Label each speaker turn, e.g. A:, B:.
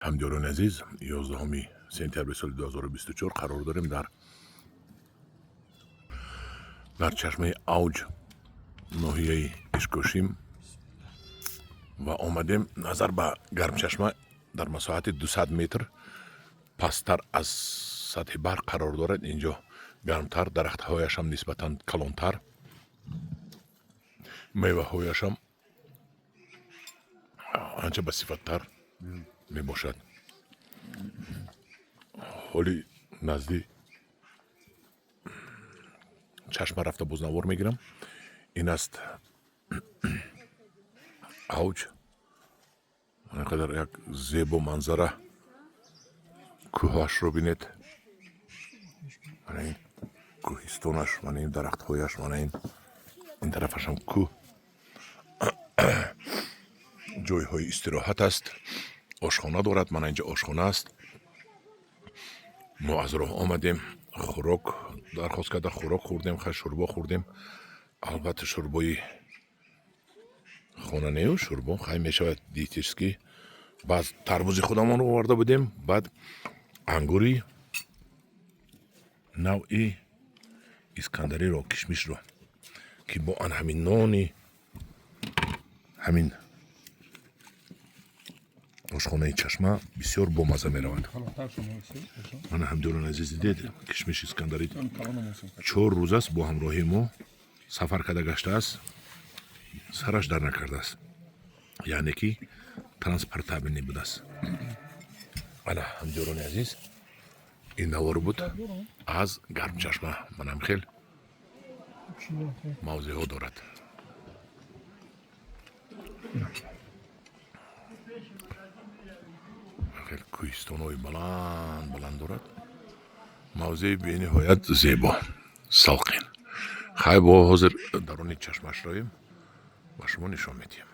A: Ҳамдиёрони азиз, 11 сентябри соли 2024 қарор дорем дар чашмаи Авҷ, ноҳияи Ишкошим, ва омадем. Назар ба Гармчашма дар масоҳати 200 метр пасттар аз сатҳи баҳр қарор дорад. Инҷо гармтар, дарахтҳояшам нисбатан калонтар, меваҳояшам анча басифаттар мебошад. Ҳоли назди чашма рафта, бознавор мегирам. Ин аст Авҷ. Қадар як зебо манзара, кӯҳашро бинед, мана ин кӯҳистонаш, мана ин дарахтҳояш, мана ин тарафашам кӯҳ, ҷойҳои истироҳат аст, ошхона дорад. Мана инҷа ошхона аст. Мо аз роҳ омадем, хӯрок дархост карда, хӯрок хӯрдем. Хай, шӯрбо хӯрдем. Албатта, шӯрбои хона нею, шӯрбо хай мешавад диетический. Баъд тарбузи худамонро оварда будем, баъд ангури навъи Искандариро, кишмишро, ки бо ан ҳамин нони ҳамин ошхонаи чашма бисёр бомазза меравад. Мана, ҳамдиёрони азиз, дидед, кишмиши Искандарӣ 4 рӯз аст бо ҳамроҳии мо сафар карда гаштааст, сараш дар накардааст, яъне ки транспортабельный будааст. Ана, ҳамдиёрони азиз, ин навор буд аз Гармчашма. Манам хел мавзеъҳо дорад. Хел кӯҳистонҳои баланд баланд дорад, мавзеи бениҳоят зебо, салқин. Хай, бо ҳозир даруни чашмаш равем, ба шумо нишон медиҳем.